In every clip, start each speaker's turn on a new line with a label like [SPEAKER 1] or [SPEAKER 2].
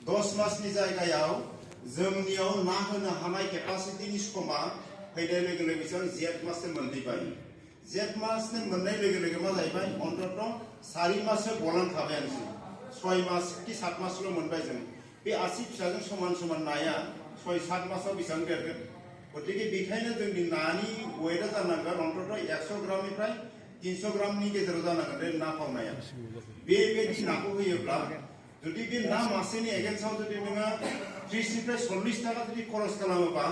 [SPEAKER 1] 10 मासनि जायगायाव जोंनियाव ना होनो हानाय केपासिटिनि समा फैनाय लोगो लोगो जों जेठ माससिम मोनहैबाय जेठ मासनि मोननाय लोगो लोगो मा जाहैबाय अन्तत 4 माससो गलांखाबायानोसै 6 मास कि 7 मासल' मोनबाय जों बे आसि फिसाजों समान समान नाया 6-7 मासाव बेसेबां देरगोन गतिके बेखायनो जोंनि नानि वेटआ जानांगोन अन्तत 100 ग्रामनिफ्राय 300 ग्रामनि गेजेराव जानांगोन बे ना फावनाया बेबायदि नाखौ होयोब्ला जुदि बे ना मासेनि एगेन्स्टआव जुदि नोङो 30 निफ्राय 40 टाका जुदि खरस खालामोबा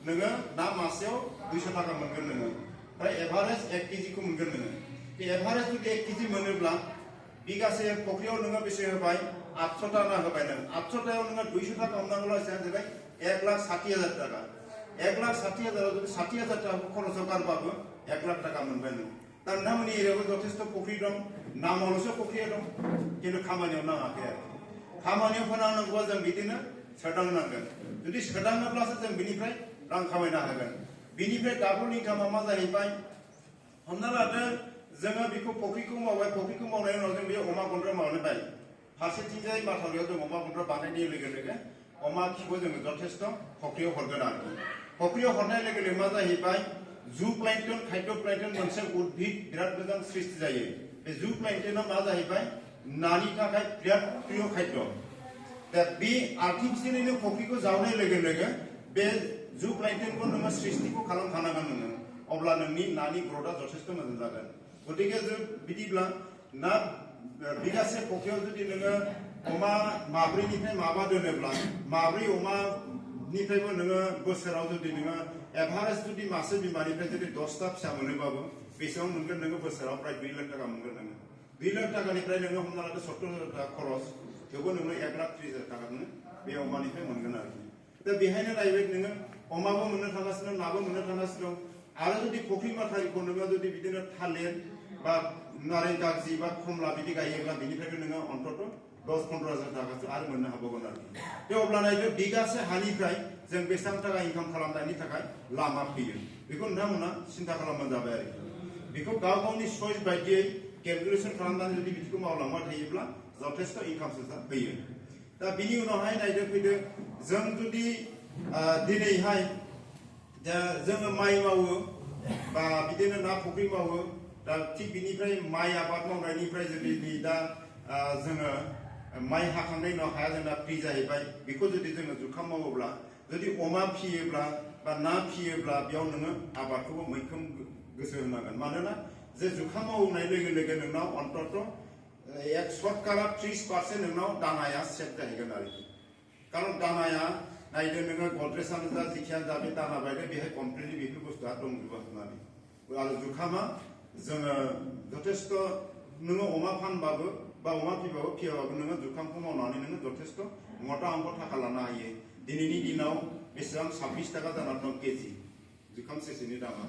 [SPEAKER 1] नोङो ना मासेयाव 200 टाका मोनगोन नोङो ओमफ्राय एभारेज 1 केजिखौ मोनगोन नोङो बे एभारेज जुदि 1 केजि मोनोब्ला बिगासे फख्रियाव नोङो बेसे होबाय 800 टाका होबाय नों 800 टाकायाव नोङो 200 टाका हमनांगौला बेसेबां जाबाय 1,60,000 टाका 1,60,000 जुदि 60,000 टाका खरसाव गारबाबो 1 लाख टाका मोनबाय नों दा नोंथांमोननि एरियायावबो जथेस्थ फख्रि दं नामावल'सो फख्रिया दं खिन्थु खामानियाव नाङाखै आरो खामानियाव फोनांनांगौबा जों बिदिनो सोदांनांगोन जुदि सोदाङोब्लासो जों बिनिफ्राय रां खामायनो हागोन बिनिफ्राय डाबल इनकामा मा जाहैबाय हमना लादो जोङो बेखौ फख्रिखौ मावबाय फख्रिखौ मावनायनि उनाव जों बे अमा गन्द्रा मावनोबाय फारसेथिंजाय माथावरियाव जों अमा गन्द्रा बानायनाय लोगो लोगो अमा खिखौ जोङो जथेस्थ फख्रियाव हरगोन आरोखि फख्रियाव हरनाय लोगो लोगो मा जाहैबाय जु प्लेंटन खाद्य प्लेंटन मोनसे उद्भिद बिराद मोजां सृष्टि जायो बे जु प्लेंटना मा जाहैबाय नानि थाखाय बिराद प्रिय खाद्य दा बे आर्टिफिशियेलि फख्रिखौ जावनाय लोगो लोगो बे जु प्लेंटनखौ नोङो सृष्टिखौ खालामखानांगोन नोङो अब्ला नोंनि नानि ग्रथआ जथेस्थ मोजां जागोन गतिके जों बिदिब्ला ना बिगासे फख्रियाव जुदि नोङो अमा माब्रैनिफ्राय माबा दोनोब्ला माब्रै अमानिफ्रायबो नोङो बोसोराव जुदि नोङो एभारेज जुदि मासे बिमानिफ्राय जुदि 10टा फिसा मोनोबाबो बेसेबां मोनगोन नोङो बोसोराव प्राय 2 लाख टाका मोनगोन नोङो 2 लाख टाकानिफ्राय नोङो हमना लादो 70,000 टाका खरस थेवबो नोङो 1,30,000 टाका नोङो बे अमानिफ्राय मोनगोन आरोखि दा बेहायनो नायबाय नोङो अमाबो मोननो थांगासिनो दं नाबो मोननो थांगासिनो दं आरो जुदि फख्रि माथारिखौ नोङो जुदि बिदिनो थालिर बा नारें कागजि बा खमला बिदि गायोब्ला बिनिफ्रायबो नोङो अन्तत 10-15,000 टाकासो आरो मोननो हाबावगोन आरोखि बे अब्ला नायदो बिगासे हानिफ्राय जों बेसेबां टाका इनकाम खालामनायनि थाखाय लामा फैयो बेखौ नोंथांमोना सिन्था खालामबानो जाबाय आरोखि बेखौ गाव गावनि चइस बायदियै केलकुलेसन खालामनानै जुदि बिदिखौ मावलांबाय थायोब्ला जथेस्थ इनकाम सोर्सा फैयो दा बिनि उनावहाय नायदो फैदो जों जुदि दिनैहाय जोङो माइ मावो बा बिदिनो ना फुख्रि मावो दा थिग बिनिफ्राय माइ आबाद मावनायनिफ्राय जुदि दा जोङो माइ हाखांनायनि उनाव हाया जोंना फ्रि जाहैबाय बेखौ जुदि जोङो जुखाम मावोब्ला जुदि अमा फियोब्ला बा ना फियोब्ला बेयाव नोङो आबादखौबो मैखोम गोसो होनांगोन मानोना जे जुखाम मावनाय लोगो लोगो नोंनाव अन्तत 30% नोंनाव दानाया सेभ जाहैगोन आरोखि कारण दानाया नायदो नोङो गद्रेजआनो जा जिखियानो जा बे दाना बायदो बेहाय कमप्लिटलि बेफोर बुस्थुआ दंजोबो होननानै आरो जुखामा जोङो जथेस्थ नोङो अमा फानबाबो बा अमा फियाबाबो नोङो जुखामखौ मावनानै नोङो जथेस्थ मथा अंक थाखा लानो हायो दिनैनि दिनाव बेसेबां 26 टाका जाना दं केजि जुखाम सेरसेनि दामा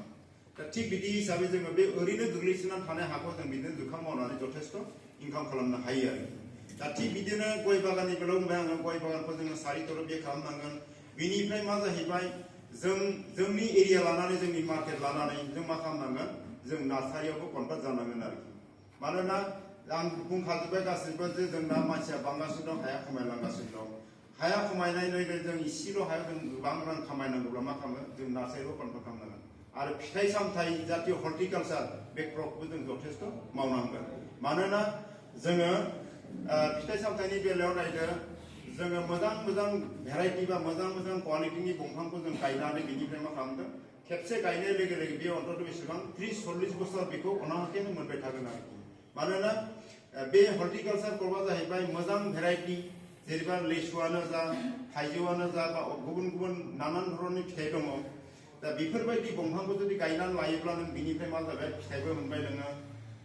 [SPEAKER 1] दा थिग बिदि हिसाबै जोङो बे ओरैनो गोग्लैसोनानै थानाय हाखौ जों बिदिनो जुखाम मावनानै जथेस्थ इनकाम खालामनो हायो आरो दा थिग बिदिनो गय बागाननि बेलायाव बुंबाय आङो गय बागानखौ जोङो सारिथर बे खालामनांगोन बिनिफ्राय मा जाहैबाय जोंनि एरिया लानानै जोंनि मार्केट लानानै जों मा खालामनांगोन जों नार्सारियावबो कनभार्ट जानांगोन आरोखि मानोना आं बुंखाजोब्बाय गासिबो जे जोंना मानसिया बांगासिनो दं हाया खमायलांगासिनो दं हाया खमायनाय लोगो जों इसेल' हायाव जों गोबां रां खामायनांगौब्ला मा खालामो जों नार्सारियावबो कनभार्ट खालामनांगोन आरो फिथाइ सामथाइ जातीय हर्टिकालचार बे क्रपखौ जों जथेस्थ मावनांगोन मानोना जोङो फिथाइ सामथाइनि बेलायाव नायदो जोङो मोजां भेराइटि बा मोजां क्वालिटिनि दंफांखौ जों गायनानै बिनिफ्राय मा खालामदों खेबसे गायनाय लोगो लोगो बे अन्तत बेसेबां 30-40 बोसोर बेखौ अनाहाकेनो मोनबाय थागोन आरोखि मानोना बे हर्टिकालचार क्रपआ जाहैबाय मोजां भेराइटि जेनेबा लेसुआनो जा थाइजौआनो जा बा गुबुन नानान धरननि फिथाइ दङ दा बेफोरबायदि दंफांखौ जुदि गायनानै लायोब्ला नों बिनिफ्राय मा जाबाय फिथाइबो मोनबाय नोङो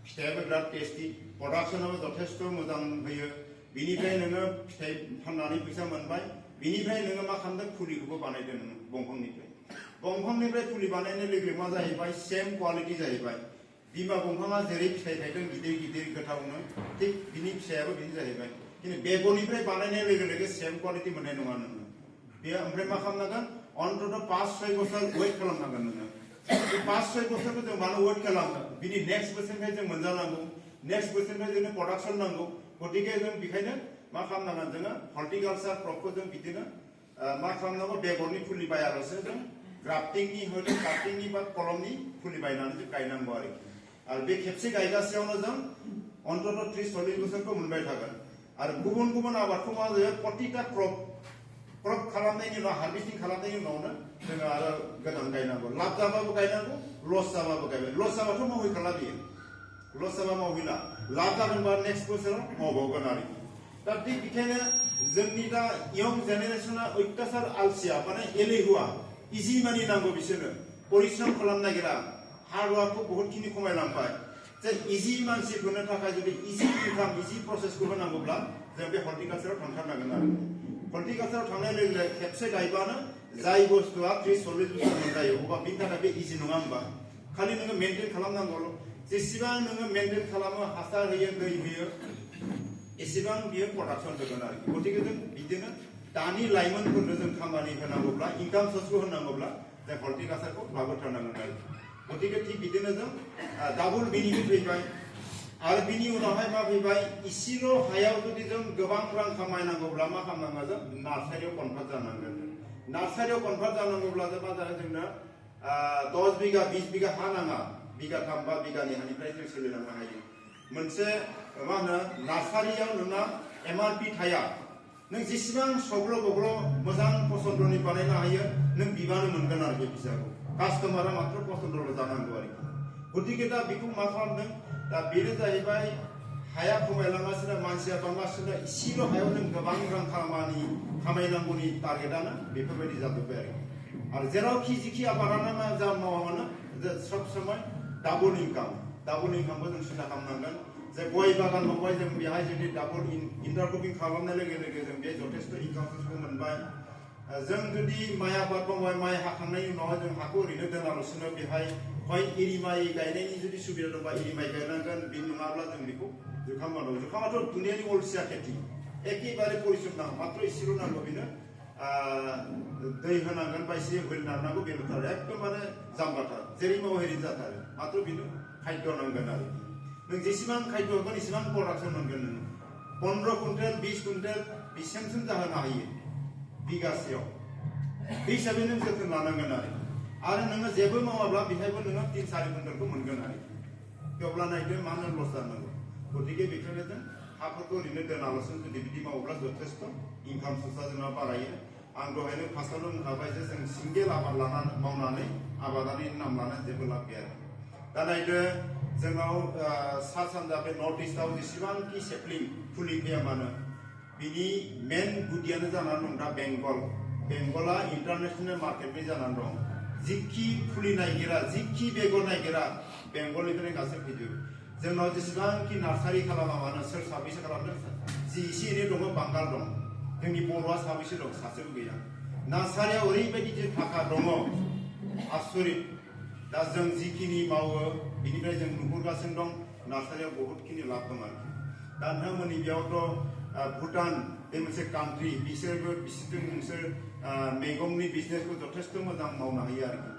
[SPEAKER 1] फिथाइयाबो बिराद टेस्टि प्रडाक्सनाबो जथेस्थ मोजां होयो बिनिफ्राय नोङो फिथाइ फाननानै फैसा मोनबाय बिनिफ्राय नोङो मा खालामदों फुलिखौबो बानायदों नोङो दंफांनिफ्राय फुलि बानायनाय लोगो मा जाहैबाय सेम क्वालिटि जाहैबाय बिमा दंफाङा जेरै फिथाइ थायदों गिदिर गोथावनो थिग बिनि फिथाइयाबो बिदि जाहैबाय खिन्थु बेगरनिफ्राय बानायनाय लोगो लोगो सेम क्वालिटि मोननाय नङा नोङो बे ओमफ्राय मा खालामनांगोन अन्तत 5-6 बोसोर वेट खालामनांगोन नोङो 5-6 बोसोरखौ जों मानो वेट खालामो बिनि नेक्स्ट बोसोरनिफ्राय जों मोनजानांगौ नेक्स्ट बोसोरनिफ्राय जोंनो प्रडाक्सन नांगौ गतिके जों बेखायनो मा खालामनांगोन जोङो हर्टिकालचार क्रपखौ जों बिदिनो मा खालामनांगौ बेगरनि फुलि बायालासे जों ग्राफ्टिंनि हयथ' ग्राफ्टिंनि बा कलमनि फुलि बायनानै जों गायनांगौ आरो बे खेबसे गायगासेयावनो जों अन्तत 30-40 बोसोरखौ मोनबाय थागोन आरो गुबुन गुबुन आबादखौ मा जायो प्रतिटा क्रप खालामनायनि उनाव हार्भेस्टिं खालामनायनि उनावनो जोङो आरो गोदान गायनांगौ लाब जाबाबो गायनांगौ लस जाबाबो गायबाय लस जाबाथ' मावहैखाला बियो लस जाबा मावहैला लाब जादोंबा नेक्स्ट बोसोराव मावबावगोन आरो दा थिग बेखायनो जोंनि दा इयं जेनेरेसना अत्याचार आलसिया माने एलेहुवा इजि मानि नांगौ बिसोरनो परिश्रम खालामनो नागिरा हार्डवार्कखौ बहुतखिनि खमायलांबाय जे इजि मानसिफोरनो थाखाय जुदि इजि इनकाम इजि प्रसेसखौ होनांगौब्ला जों बे हर्टिकालचाराव थांथारनांगोन आरो हर्टिकालचाराव थांनाय लोगो लोगो खेबसे गायबानो जाय बुस्थुआ 30-40 बोसोर मोनजायो अब्ला बिनि थाखाय बे इजि नङा होमबा खालि नोङो मेनटेन खालामनांगौल' जेसेबां नोङो मेनटेन खालामो हासार होयो दै होयो एसेबां बियो प्रडाक्सन होगोन आरो गतिके जों बिदिनो दानि लाइमोनफोरनो जों खामानि होनांगौब्ला इनकाम सर्सखौ होनांगौब्ला जों हर्टिकालचारखौ लाबोथारनांगोन आरो गतिके थिग बिदिनो जों डाबल बेनिफिट फैबाय आरो बिनि उनावहाय मा फैबाय इसेल' हायाव जुदि जों गोबां रां खामायनांगौब्ला मा खालामनांगौ जों नार्सारियाव कनभार्ट जानांगोन नार्सारियाव कनभार्ट जानांगौब्ला जों मा जागोन जोंनो 10 बिगा 20 बिगा हा नाङा बिगाथाम बा बिगानै हानिफ्राय जों सोलिलांनो हायो मोनसे मा होनो नार्सारियाव नोंना MRP थाया नों जेसेबां सग्ल' बग्ल' मोजां पसन्दनि बानायनो हायो नों बिबानो मोनगोन आरो बे फैसाखौ कास्टमारा मात्र पसन्दल' जानांगौ आरो गतिके दा बेखौ मा खालामदों दा बेनो जाहैबाय हाया खमायलांगासिनो मानसिया बांगासिनो इसेल' हायाव जों गोबां रां खामायनांगौनि टारगेटआनो बेफोरबायदि जाजोब्बाय आरो जेरावखि जिखि आबादानो जा मावा मानो सब समय डाबल इनकामबो जों सिन्था खालामनांगोन जे गय बागान मावबाय जों बेहाय जुदि डाबल इन्टारक्रपिं खालामनाय लोगो लोगो जों बे जथेस्थ इनकाम सर्सखौ मोनबाय जों जुदि माइ आबाद मावबाय माइ हाखांनायनि उनावहाय जों हाखौ ओरैनो दोनालासिनो बेहाय हय एरि माइ गायनायनि जुदि सुबिदा दंबा एरि माइ गायनांगोन बे नङाब्ला जों बेखौ जुखाम मावनांगौ जुखामाथ' दुनियानि अलसिया खेथि एखेबारे परिश्रम नांगौ मात्र इसेल' नांगौ बेनो दै होनांगोन बा एसे हुइल नारनांगौ बेल'थार एकदमबारे जाम्बाथार जेरै मावो एरै जाथारो मात्र बेनो खाद्य नांगोन आरो नों जेसेबां खाद्य होगोन एसेबां प्रडाक्सन मोनगोन नोङो 15 कुइन्टेल 20 कुइन्टेल बेसेबांसिम जाहोनो हायो बिगासेयाव बे हिसाबै नों जोथोन लानांगोन आरो नोङो जेबो मावाब्ला बेहायबो नोङो 3-4 कुइन्टेलखौ मोनगोन आरो थेवब्ला नायदो मानो लस जानांगौ गतिके बेखायनो जों हाफोरखौ ओरैनो दोनालासिनो जुदि बिदि मावोब्ला जथेस्थ इनकाम सर्सआ जोंना बारायो आं दहायनो फार्स्टआवनो बुंखाबाय जे जों सिंगेल आबाद मावनानै आबादारिनि नाम लानानै जेबो लाब गैया दा नायदो जोंनाव सा सानजा बे नर्थ इस्टआव जेसेबांखि सेपलिं फुलि गैया मानो बिनि मेन गुदियानो जानानै दं दा बेंगला इन्टारनेशनेल मार्केटनि जानानै दं जिखि फुलि नायगिरा जिखि बेगर नायगिरा बेंगलनिफ्राय गासै फैजोबो जोंनाव जेसेबांखि नार्सारि खालामा मानो सोर साबैसे खालामदों जि एसे एनै दङ बांगाल दं जोंनि बर'आ साबैसे दं सासेबो गैया नार्सारियाव ओरैबायदि जे थाखा दङ आसरित दा जों जिखिनि मावो बिनिफ्राय जों नुहुरगासिनो दं नार्सारियाव बहुतखिनि लाब दं आरो दा नोंथांमोननि बेयावथ' भुटान बे मोनसे कान्ट्रि बिसोरजों नोंसोर मैगंनि बिजनेसखौ जथेस्थ मोजां मावनो हायो आरोखि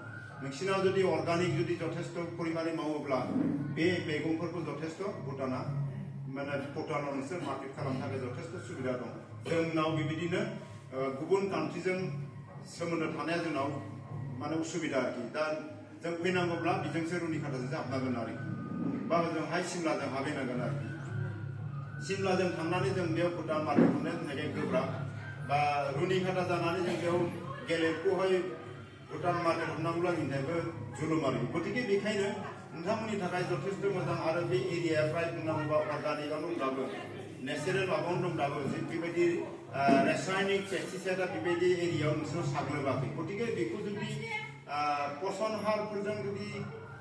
[SPEAKER 1] नोंसिनाव जुदि अर्गानिक जुदि जथेस्थ परिमाणे मावोब्ला बे मैगंफोरखौ जथेस्थ भुटाना माने भुटानाव नोंसोर मार्केट खालामनो थाखाय जथेस्थ सुबिदा दं जोंनाव बेबायदिनो गुबुन कान्ट्रिजों सोमोन्दो थानाया जोंनाव माने उसुबिदा आरोखि दा जों फैनांगौब्ला बिजोंसो रुनिखाथाजोंसो हाबनांगोन आरोखि बा जोंहाय सिमलाजों हाबहैनांगोन आरोखि सिमलाजों थांनानै जों बेयाव भुटान मार्केट मोननो थाखाय गोब्राब बा रुनिखाथा जानानै जों बेयाव गेलेफुहाय भुटान मार्केट हमनांगौब्ला जोंनि थाखायबो जुलुम आरोखि गतिके बेखायनो नोंथांमोननि थाखाय जथेस्थ मोजां आरो बे एरियाया फ्राय बुंनांगौबा अर्गानिकआव दंब्लाबो नेचारेल माबायावनो दंब्लाबो बेबायदि रासायनिक पेस्टिसाइडआ बेबायदि एरियायाव नोंसोर साग्लोबाखै गतिके बेखौ जुदि पसन हारफोरजों जुदि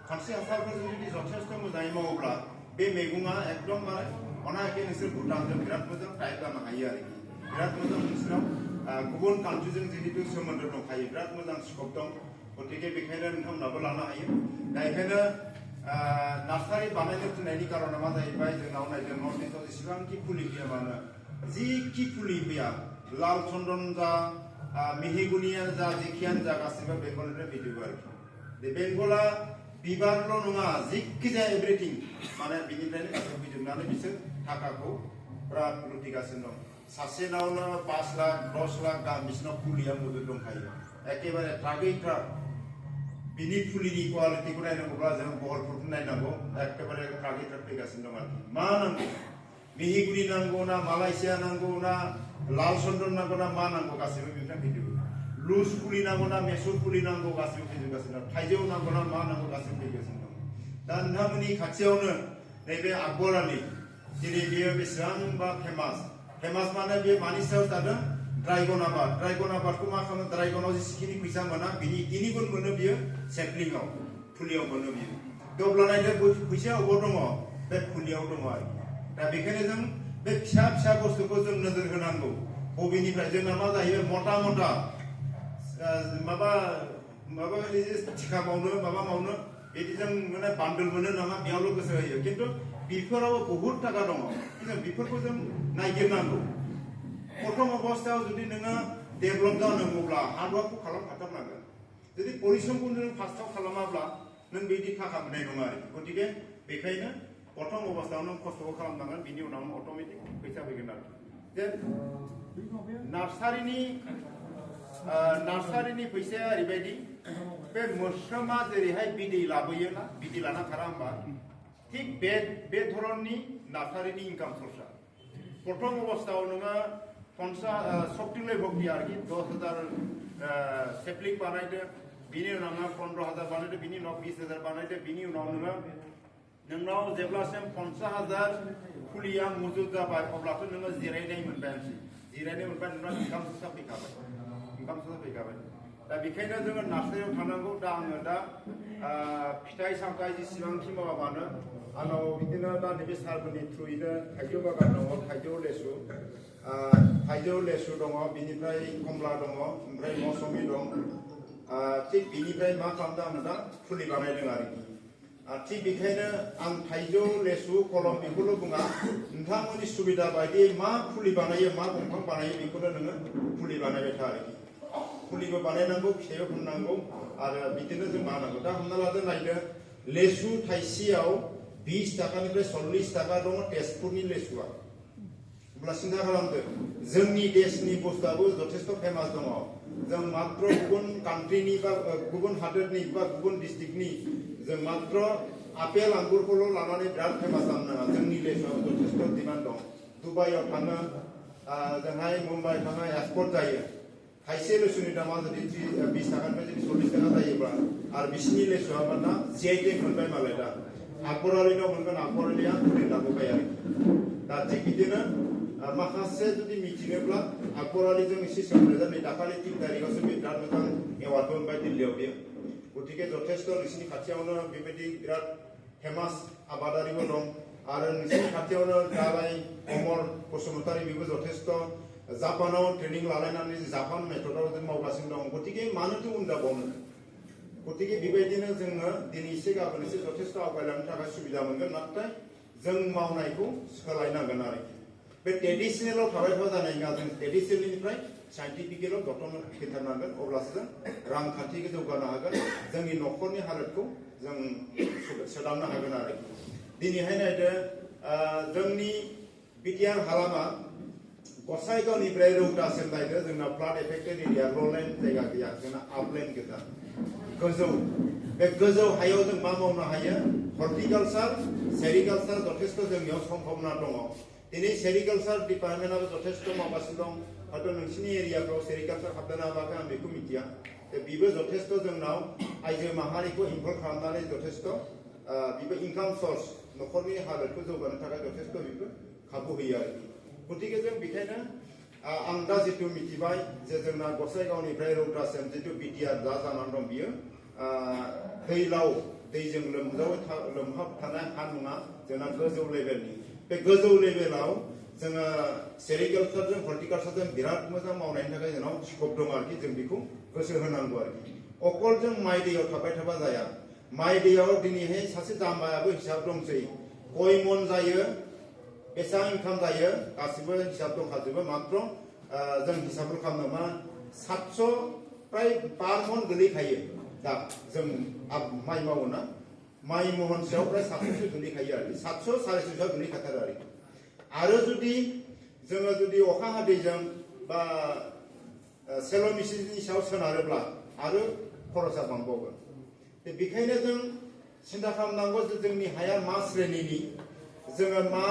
[SPEAKER 1] खानस्रि हासारफोरजों जुदि जथेस्थ मोजाङै मावोब्ला बे मैगङा एकदम माने अनायाखै नोंसोर भुटानजों बिराद मोजां टाइप जानो हायो आरोखि बिराद मोजां नोंसोराव गुबुन कान्ट्रिजों जिहेतु सोमोन्दो दंखायो बिराद मोजां स्कप दं गतिके बेखायनो नोंथांमोनाबो लानो हायो दा बेखायनो नार्सारि बानायनो थिननायनि कारना मा जाहैबाय जोंनाव नायदों नर्थ इस्टआव जेसेबांखि फुलि गैया मानो जिखि फुलि गैया लाल चन्दन जा मेहेगुनियानो जा जेखियानो जा गासिबो बेंगलनिफ्राय फैजोबो आरोखि बे बेंगला बिबारल' नङा जिखि जाया एभ्रिथिं माने बिनिफ्रायनो गासैबो फैजोबनानै बिसोर थाखाखौ बिराद लुटिगासिनो दं सासेनावनो 5 लाख 10 लाख गाहाम बिसिनाव फुलिया मजुद दंखायो एकेबारे ट्राकै ट्राक बिनि फुलिनि क्वालिटिखौ नायनांगौब्ला जों बहलफोरखौ नायनांगौ एकेबारे ट्राकै ट्राक फैगासिनो दं आरोखि मा नांगौ मिहिगुरि नांगौ ना मालयसिया नांगौ ना लाल चन्दन नांगौ ना मा नांगौ गासैबो बेनिफ्राय फैजोबो लुज फुलि नांगौ ना मेसुर फुलि नांगौ गासैबो फैजोबगासिनो दं थाइजौ नांगौ ना मा नांगौ गासैबो फैगासिनो दं दा नोंथांमोननि खाथियावनो नैबे आकबर आली दिनै बेयो बेसेबांबा फेमास माने बे मानि सायाव जादों ड्राइगन आबादखौ मा खालामो ड्राइगनाव जेसेखिनि फैसा मोना बिनि 3 गुन मोनो बियो सेपलिंआव फुलियाव मोनो बियो अब्ला नायदो फैसाया अबाव दङ बे फुलियाव दङ आरोखि दा बेखायनो जों बे फिसा बुस्थुखौ जों नोजोर होनांगौ बबेनिफ्राय जोंना मा जायो मटा माबा थिखा मावनो माबा मावनो बिदि जों माने बान्दोल मोनो नामा बेयावल' गोसो होयो खिन्थु बेफोराव बहुत थाखा दङ जों बेफोरखौ जों नायगिरनांगौ प्रथम अबस्थायाव जुदि नोङो डेभेलप जानांगौब्ला हार्डवर्कखौ खालामखाथारनांगोन जुदि परिश्रमखौ नों फार्स्टआव खालामाब्ला नों बिदि थाखा मोननाय नङा आरोखि गतिके बेखायनो प्रथम अबस्थायाव नों खस्थ'खौ खालामनांगोन बिनि उनाव अट'मेटिक फैसा फैगोन आरोखि जे नार्सारिनि फैसाया ओरैबायदि बे मोस्रोमा जेरैहाय बिदै लाबोयोना बिदै लाना खारा होमबा थिग बे धरननि नार्सारिनि इनकाम सर्सआ प्रथम अबस्थायाव नोङो 50 भक्ति आरोखि 10,000 सेपलिं बानायदो बिनि उनाव नोङो 15,000 बानायदो बिनि उनाव 20,000 बानायदो बिनि उनाव नोंनाव जेब्लासिम 50,000 फुलिया मजुद जाबाय अब्लाथ' नोङो जिरायनाय मोनबायानोसै नोंना इनकाम सर्सआ फैखाबाय दा बेखायनो जोङो नार्सारियाव थानांगौ दा आङो दा फिथाइ सामथाइ जेसेबांखि माबानो आंनाव बिदिनो दा नैबे सारफोरनि थ्रुयैनो थाइजौ बागान दङ थाइजौ लेसु दङ बिनिफ्राय कमला दङ ओमफ्राय मौसुमि दं थिग बिनिफ्राय मा खालामदों आङो दा फुलि बानायदों आरोखि थिग बेखायनो आं थाइजौ लेसु कलम बेखौल' बुङा नोंथांमोननि सुबिदा बायदियै मा फुलि बानायो मा दंफां बानायो बेखौनो नोङो फुलि बानायबाय था आरोखि फुलिबो बानायनांगौ फिथाइबो फाननांगौ आरो बिदिनो जों मावनांगौ दा हमना लादो नायदो लेसु थाइसेयाव 20 टाकानिफ्राय 40 टाका दङ तेजपुरनि लेसुआ अब्ला सिन्था खालामदो जोंनि देशनि बुस्थुआबो जथेस्थ फेमास दङ जों मात्र गुबुन कान्ट्रिनि बा गुबुन हादोरनि बा गुबुन डिस्ट्रिक्टनि जों मात्र आपेल आंगुरखौल' लानानै बिराद फेमास जानो नाङा जोंनि लेसुआव जथेस्थ डिमान्ड दं दुबाइयाव थाङो जोंहाय मुम्बाइ थाङो एक्सपर्ट जायो थाइसे लेसुनि दामा जुदि 20 टाकानिफ्राय जुदि 40 टाका जायोब्ला आरो बिसिनि लेसुआ माना जिआइटेक मोनबाय मालाय दा आकबर आलीनाव मोनगोन आकबर आलीया लाबोबाय आरोखि दा थिग बिदिनो माखासे जुदि मिथिनोब्ला आकबर आलीजों एसे सोमोन्दो नै दाखालि 3 तारिखआवसो बे बिराद मोजां एवार्डबो मोनबाय दिल्लीयाव बेयो गतिके जथेस्थ नोंसिनि खाथियावनो बेबायदि बिराद फेमास आबादारिबो दं आरो नोंसिनि खाथियावनो दालाय अमर बसुमतारी बेबो जथेस्थ जापानाव ट्रेनिं लालायनानै जापान मेथडआव जों मावगासिनो दं गतिके मानोथो उन जाबावनो गतिके बेबायदिनो जोङो दिनै एसे गाबोन एसे जथेस्थ आवगायलांनो थाखाय सुबिदा मोनगोन नाथाय जों मावनायखौ सोलायनांगोन आरोखि बे ट्रेडिशनेलाव थाबाय थाबा जानाय नङा जों ट्रेडिशनेलनिफ्राय साइन्टिफिकेलाव जथन फैथारनांगोन अब्लासो जों रांखान्थिखौ जौगानो हागोन जोंनि न'खरनि हालोदखौ जों सोदांनो हागोन आरोखि दिनैहाय नायदो जोंनि बिटिआर हालामा गसाइगावनिफ्राय रौतासिम नायदो जोंना फ्लाड एफेक्टेड एरिया ल'लेन्ड जायगा गैया जोंना आपलेन्ड गोजा गोजौ बे गोजौ हायाव जों मा मावनो हायो हर्टिकालचार सेरिकालचार जथेस्थ जोंनियाव सम्भावना दङ दिनै सेरिकालचार डिपार्टमेन्टआबो जथेस्थ मावगासिनो दं हयथ' नोंसिनि एरियाफ्राव सेरिकालचार हाबदोंना हाबाखै आं बेखौ मिथिया बेबो जथेस्थ जोंनाव आइजो माहारिखौ इनभल्भ खालामनानै जथेस्थ बेबो इनकाम सर्स न'खरनि हालोदखौ जौगानो थाखाय जथेस्थ बेबो खाबु होयो आरोखि गतिके जों बेखायनो आं दा जितु मिथिबाय जे जोंना गसाइगावनिफ्राय रौतासिम जितु बिटिआर दा जानानै दं बियो दैलाव दैजों लोमहाब थानाय हा नङा जोंना गोजौ लेभेलनि बे गोजौ लेभेलाव जोङो सेरिकालचारजों हर्टिकालचारजों बिराद मोजां मावनायनि थाखाय जोंनाव स्कप दं आरोखि जों बेखौ गोसो होनांगौ आरोखि अकल जों माइ दैयाव थाबाय थाबा जाया माइ दैयाव दिनैहाय सासे जाम्बायाबो हिसाब दंसै कय मन जायो बेसेबां इनकाम जायो गासिबो हिसाब दंखाजोबो मात्र जों हिसाबल' खालामनो मा 700 प्राय 5 मन गोलैखायो दा जों माइ मावोना माइ महनसेयाव प्राय 700 गोलैखायो आरोखि 700 750 गोलैखाथारो आरो जुदि जोङो जुदि अखा हादैजों बा सेल' मेचिननि सायाव सोनारोब्ला आरो खरसा बांबावगोन बेखायनो जों सिन्था खालामनांगौ जे जोंनि हाया मा श्रेणीनि जोङो मा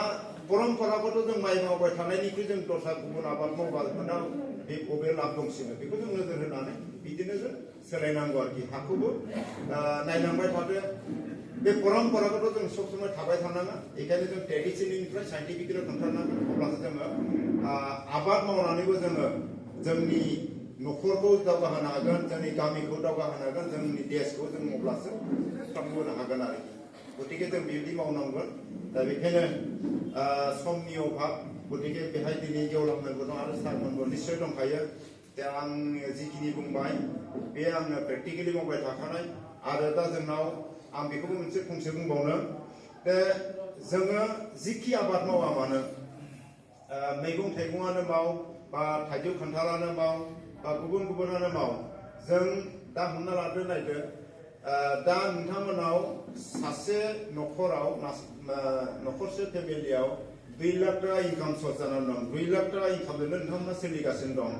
[SPEAKER 1] परम्पराखौथ' जों माइ मावबाय थानायनिख्रुइ जों दस्रा गुबुन आबाद मावबा बे बबे लाब दंसिनो बेखौ जों नोजोर होनानै बिदिनो जों सोलायनांगौ आरोखि हाखौबो नायलांबाय थादो बे परम्पराखौथ' जों सब समय थाबाय थानाङा बेखायनो जों ट्रेडिसननिफ्राय साइन्टिफिकेलाव थांथारनांगोन अब्लासो जोङो आबाद मावनानैबो जोङो जोंनि न'खरखौ दावगाहोनो हागोन जोंनि गामिखौ दावगाहोनो हागोन जोंनि देशखौ जों अब्लासो खालामबोनो हागोन आरोखि गतिके जों बिदि मावनांगोन दा बेखायनो समनि अभाब गतिके बेहाय दिनै गेवलांनांगौ दं आरो सारमोनबो निश्चय दंखायो दा आं जिखिनि बुंबाय बे आङो प्रेक्टिकेलि मावबाय थाखानाय आरो दा जोंनाव आं बेखौबो मोनसे फंसे बुंबावनो दा जोङो जिखि आबाद मावा मानो मैगं थाइगङानो माव बा थाइजौ खान्थालानो माव बा गुबुन गुबुनानो माव जों दा हमना लादो नायदो दा नोंथांमोनाव सासे न'खराव न'खरसे फेमिलियाव 2 लाख टाका इनकाम सर्स जानानै दं 2 लाख टाका इनकामजोंनो नोंथांमोना सोलिगासिनो दं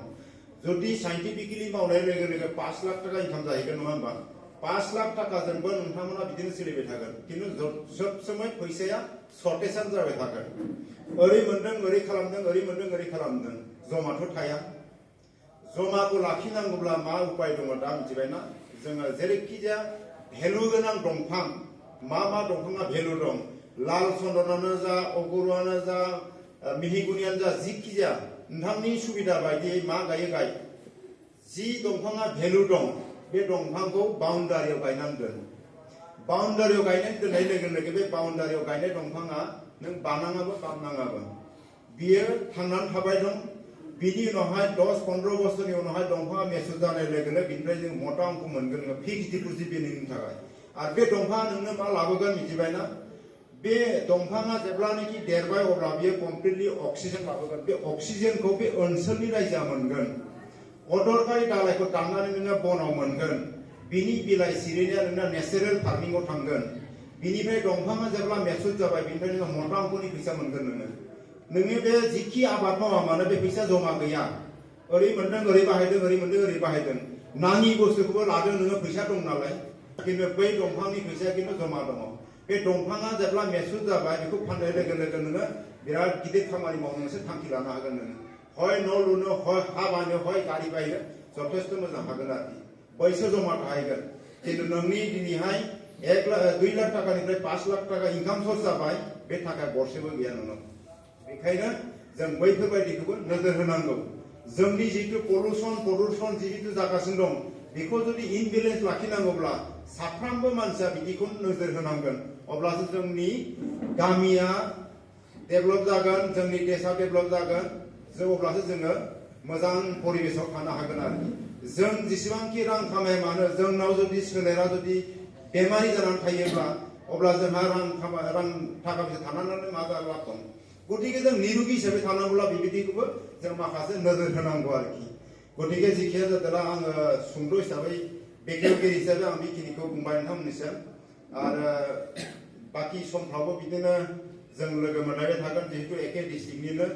[SPEAKER 1] जुदि साइन्टिफिकेलि मावनाय लोगो लोगो 5 लाख टाका इनकाम जाहैगोन नङा होमबा 5 लाख टाकाजोंबो नोंथांमोना बिदिनो सोलिबाय थागोन किन्तु सब समय फैसाया सर्टेजानो जाबाय थागोन ओरै मोनदों ओरै खालामदों ओरै मोनदों ओरै खालामदों जमाथ' थाया जमाखौ लाखिनांगौब्ला मा उपाय दङ दा मिथिबायना जोङो जेरैखि जाया भेलु गोनां दंफां मा दंफाङा भेलु दं लाल चन्दनानो जा अगरुआनो जा मिहिगुनियानो जा जिखि जाया नोंथांनि सुबिदा बायदियै मा गायो गाय जि दंफाङा भेलु दं बे दंफांखौ बाउन्डारियाव गायनानै दोन बाउन्डारियाव गायनानै दोननाय लोगो लोगो बे बाउन्डारियाव गायनाय दंफाङा नों बानाङाबो बामनाङाबो बियो थांनानै थाबाय दं बिनि उनावहाय 10-15 बोसोरनि उनावहाय दंफाङा मेचुर जानाय लोगो लोगो बिनिफ्राय जों मोटा अंक मोनगोन फिक्स डिप'जिट बेनि थाखाय आरो बे दंफाङा नोंनो मा लाबोगोन मिथिबायना बे दंफाङा जेब्लानाखि देरबाय अब्ला बियो कमप्लिटलि अक्सिजेन लाबोगोन बे अक्सिजेनखौ बे ओनसोलनि रायजोआ मोनगोन अदरकारि दालायखौ दाननानै नोङो बनाव मोनगोन बिनि बिलाइ सिरिनाया नोंना नेचारेल फार्मिंआव थांगोन बिनिफ्राय दंफाङा जेब्ला मेचुर जाबाय बिनिफ्राय नोङो मोटा अंकनि फैसा मोनगोन नोङो बे जिखि आबाद मावा मानो बे फैसा जमा गैया ओरै मोनदों ओरै बाहायदों ओरै मोनदों ओरै बाहायदों नाङि बुस्थुखौबो लादों नोङो फैसा दं नालाय किन्तु बै दंफांनि फैसाया किन्तु जमा दङ बे दंफाङा जेब्ला मेचुर जाबाय बेखौ फाननाय लोगो लोगो नोङो बिराद गिदिर खामानि मावनो मोनसे थांखि लानो हागोन नोङो हय न' लुनो हय हा बायनो हय गारि बायनो जथेस्थ' मोजां हागोन आरोखि बैसो जमा थाहैगोन किन्तु नोंनि दिनैहाय 2 लाख टाकानिफ्राय 5 लाख टाका इनकाम सर्स जाबाय बे थाखाय गरसेबो गैया नोंनाव बेखायनो जों बैफोरबायदिखौबो नोजोर होनांगौ जोंनि जितु पलिउसन जितु जागासिनो दं बेखौ जुदि इनबेलेन्स लाखिनांगौब्ला साफ्रोमबो मानसिया बिदिखौ नोजोर होनांगोन अब्लासो जोंनि गामिया डेभेलप जागोन जोंनि देशा डेभेलप जागोन जों अब्लासो जोङो मोजां परिबेशआव थानो हागोन आरोखि जों जेसेबांखि रां खामाया मानो जोंनाव जुदि सोलेरा जुदि बेमारि जानानै थायोब्ला अब्ला जोंहा रां थाखा फैसा थानानै मा लाब दं गतिके जों निरुगि हिसाबै थानांगौब्ला बेबायदिखौबो जों माखासे नोजोर होनांगौ आरोखि गतिके जिखिया जादोंला आङो सुंद' हिसाबै बेखेवगिरि हिसाबै आं बेखिनिखौ बुंबाय नोंथांमोननिसिम आरो बाखि समफ्रावबो बिदिनो जों लोगो मोनलायबाय थागोन जिहेतु एखे डिस्ट्रिक्टनिनो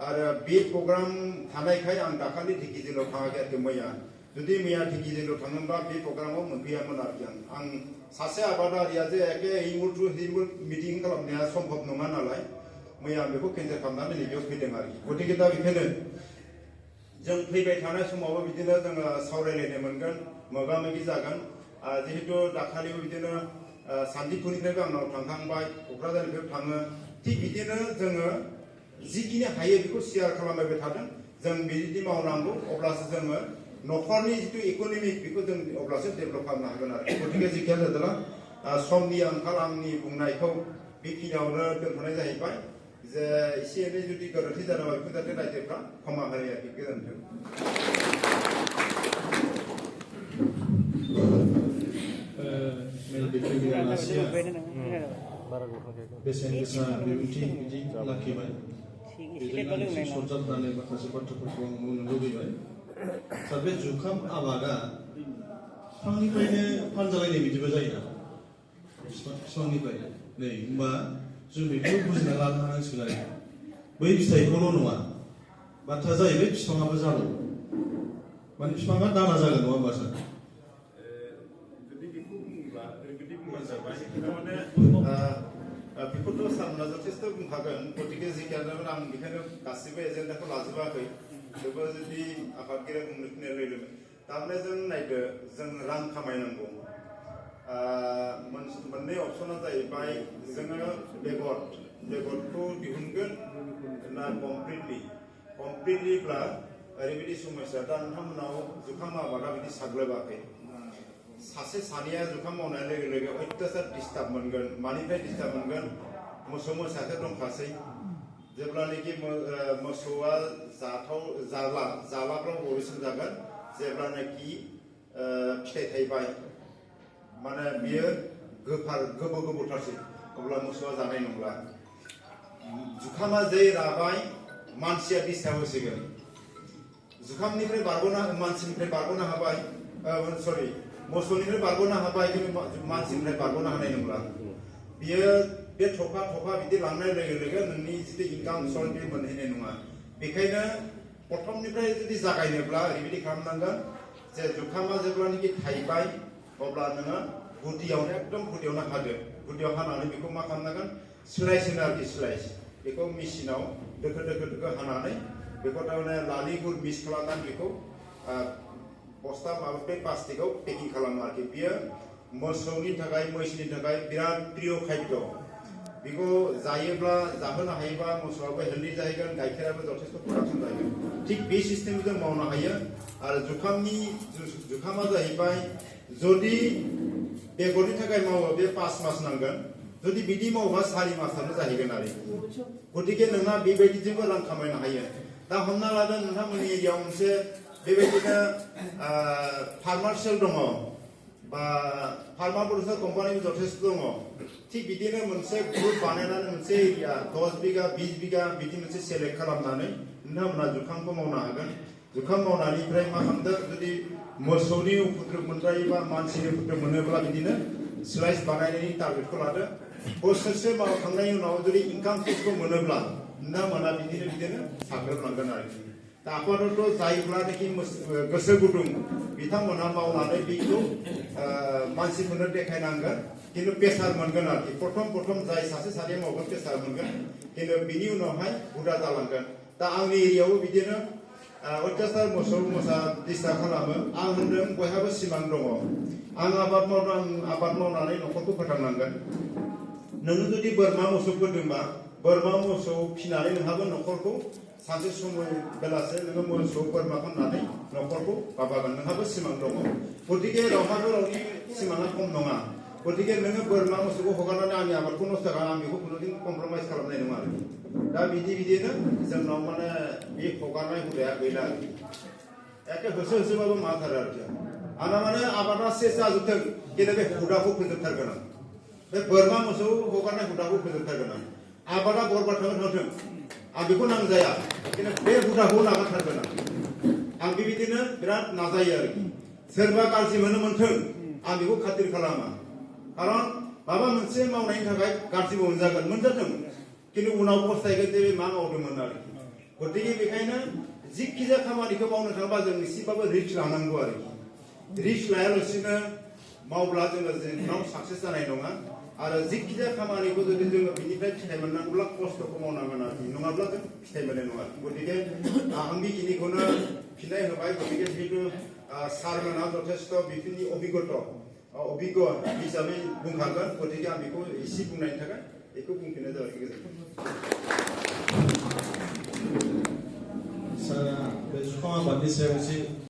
[SPEAKER 1] आरो बे प्रग्राम थानायखाय आं दाखालि ढेकिजिलियाव थाङाखै आरोखि मैया जुदि मैया ढेकिजिलियाव थाङोब्ला बे प्रग्रामाव मोनफैयामोन आरोखि आं सासे आबादारिया जे एखे हिमुल मिटिं खालामनाया सम्भब नङा नालाय मैया बेखौ केन्सेल खालामनानै नैबेयाव फैदों आरोखि गतिके दा बेखायनो जों फैबाय थानाय समावबो बिदिनो जोङो सावरायलायनो मोनगोन मोगा मोगि जागोन जिहेतु दाखालिबो बिदिनो सान्तिपुरनिफ्रायबो आंनाव थांखांबाय क'क्राझारनिफ्रायबो थाङो थिग बिदिनो जोङो जिखिनि हायो बेखौ शेयार खालामबाय थादों जों बिदि मावनांगौ अब्लासो जोङो न'खरनि जितु इक'नमिक बेखौ जों अब्लासो डेभेलप खालामनो हागोन आरो गतिके जिखिया जादोंला समनि आंखाल आंनि बुंनायखौ बेखिनियावनो दोनथ'नाय जाहैबाय जे एसे एनै जुदि गोरोन्थि जादोंबा बेखौ जाहाथे रायजोफ्रा क्षमा होयो आरोखि गोजोन्थों
[SPEAKER 2] बेसेन गोसा बिबुंथि बिदि लाखिबाय बेजों सरजाबनानै माखासे बाथ्राफोरखौ आं बुंनो लुबैबाय दा बे जुखाम आबादा बिफांनिफ्रायनो फानजालायनाय बिदिबो जायो ना बिफांनिफ्रायनो नै होमबा जों बेखौ बुजिना लानो हानांसिगोन आरो बै फिथाइखौल' नङा बाथ्रा जाहैबाय बिफाङाबो जागोन माने बिफाङा दाना जागोन नङा होमबा सार
[SPEAKER 1] जुदि बेखौ बुङोब्ला ओरैबायदि बुंनाय जाबाय थारमाने बेखौथ' सारमोना जथेस्थ' बुंखागोन गतिके जिखियानो आं बेखायनो गासिबो एजेन्डाखौ लाजोबाखै थेवबो जुदि आफादगिरिया बुंनो थिननाय लोगो थारमाने जों नायदो जों रां खामायनांगौ मोननै अपसना जाहैबाय जोङो बेगरखौ दिहुनगोन ना कमप्लिटलिब्ला ओरैबायदि समस्या दा नोंथांमोनाव जुखाम आबादा बिदि साग्लोबाखै सासे सानैया जुखाम मावनाय लोगो लोगो अत्याचार डिस्टार्ब मोनगोन मानिफ्राय डिस्टार्ब मोनगोन मोसौ मोसाखौ दंखासै जेब्लानोखि मोसौआ जालाब्ला बबेसिम जागोन जेब्लानोखि फिथाइ थाइबाय माने बियो गोबौथारसै अब्ला मोसौआ जानाय नंला जुखामा जै राबाय मानसिया डिस्टार्ब होसिगोन जुखामनिफ्राय मानसिनिफ्राय बारग'नो हाबाय सरि मोसौनिफ्राय बारग'नो हाबाय खिन्थु मानसिनिफ्राय बारग'नो हानाय नंला बियो बे थफा बिदि लांनाय लोगो लोगो नोंनि जितु इनकाम सर्स बे मोनहैनाय नङा बेखायनो प्रथमनिफ्राय जुदि जागायनोब्ला ओरैबायदि खालामनांगोन जे जुखामा जेब्लानोखि थाइबाय अब्ला नोङो एकदम गुदियावनो हादो गुदियाव हानानै बेखौ मा खालामनांगोन स्लाइस होनो आरोखि स्लाइस बेखौ मेसिनाव दोखो हानानै बेखौ थारमाने लालि गुर मिक्स खालामनानै बेखौ बस्ता बे प्लास्टिकआव पेकिं खालामो आरोखि बियो मोसौनि थाखाय मैसोनि थाखाय बिराद प्रिय खाद्य बेखौ जाहोनो हायोबा मोसौआबो हेल्दि जाहैगोन गाइखेराबो जथेस्थ प्रडाक्सन जाहैगोन थिग बे सिस्टेमखौ जों मावनो हायो आरो जुखामा जाहैबाय जुदि बेगरनि थाखाय मावो बे 5 मास नांगोन जुदि बिदि मावोबा 4 मासानो जाहैगोन आरो गतिके नोंहा बेबायदिजोंबो रां खामायनो हायो दा हमना लादो नोंथांमोननि एरियायाव मोनसे बेबायदिनो फार्मार सेल दङ बा फार्मार प्रडिउसार कम्पानिबो जथेस्थ दङ थिग बिदिनो मोनसे ग्रुप बानायनानै मोनसे एरिया 10 बिगा 20 बिगा बिदि मोनसे सेलेक्ट खालामनानै नोंथांमोना जुखामखौ मावनो हागोन जुखाम मावनायनिफ्राय मा खालामदो जुदि मोसौनि उपद्रब मोनद्रायोबा मानसिनि उपद्रब मोनोब्ला बिदिनो स्लाइस बानायनायनि टारगेटखौ लादो बोसोरसे मावखांनायनि उनाव जुदि इनकाम सर्सखौ मोनोब्ला नोंथांमोना बिदिनो साग्लोबलांगोन आरोखि दा आफादत जायोब्लानोखि गोसो गुदुं बिथांमोना मावनानै बेखौ मानसिफोरनो देखायनांगोन खिन्थु प्रेसार मोनगोन आरोखि प्रथम जाय सासे सानै मावगोन प्रेसार मोनगोन खिन्थु बिनि उनावहाय हुदा जालांगोन दा आंनि एरियायावबो बिदिनो अत्याचार मोसौ मोसा डिस्टार्ब खालामो आं होनदों बयहाबो सिमां दङ आं आबाद मावनानै न'खरखौ फोथांनांगोन नोङो जुदि बोरमा मोसौ फोदोंबा बोरमा मोसौ फिनानै नोंहाबो न'खरखौ सानसे समय बेलासे नोङो मोसौ बोरमा फाननानै न'खरखौ माबागोन नोंहाबो सिमां दङ गतिके रावनि सिमाङा खम नङा गतिके नोङो बोरमा मोसौखौ हगारनानै आंनि आबादखौ नस्थ' खालाम आं बेखौ खुनुदिन कमप्रमाइज खालामनाय नङा आरोखि दा बिदिनो जोंनाव माने बे हगारनाय हुदाया गैला आरोखि एखे होसोबाबो माथारो आरोखि आंना माने आबादा सेस जाजोबथों खिन्थु बे हुदाखौ फोजोबथारगोन आं बे बोरमा मोसौ हगारनाय हुदाखौ फोजोबथारगोन आं आबादा बरबाद थांथों आं बेखौ नांजाया खिन्थु बे हुदाखौ नागारथारगोन आं बेबायदिनो बिराद नाजायो आरोखि सोरबा गाज्रि मोनथों आं बेखौ खाथिर खालामा खारन माबा मोनसे मावनायनि थाखाय गाज्रिबो मोनजाथों खिन्थु उनाव पस्तायगोन जे मा मावदोंमोन आरोखि गतिके बेखायनो जिखिजाया खामानिखौ मावनो थाङोबा जों एसेबाबो रिस्क लानांगौ आरोखि रिस्क लायालासिनो मावब्ला जोङो उनाव साक्सेस जानाय नङा आरो जिखिजाया खामानिखौ जुदि जोङो बिनिफ्राय फिथाइ मोननांगौब्ला खस्थ'खौ मावनांगोन आरोखि नङाब्ला जों फिथाइ मोननाय नङा गतिके आं बेखिनिखौनो फिननाय होबाय गतिके जिहेतु सारमोनहा जथेस्थ बेफोरनि अभिज्ञ हिसाबै बुंखागोन गतिके आं बेखौ एसे बुंनायनि थाखाय बेखौ बुंफिननाय जाबाय
[SPEAKER 2] सारा बे जुखाम आबादनि सायाव एसे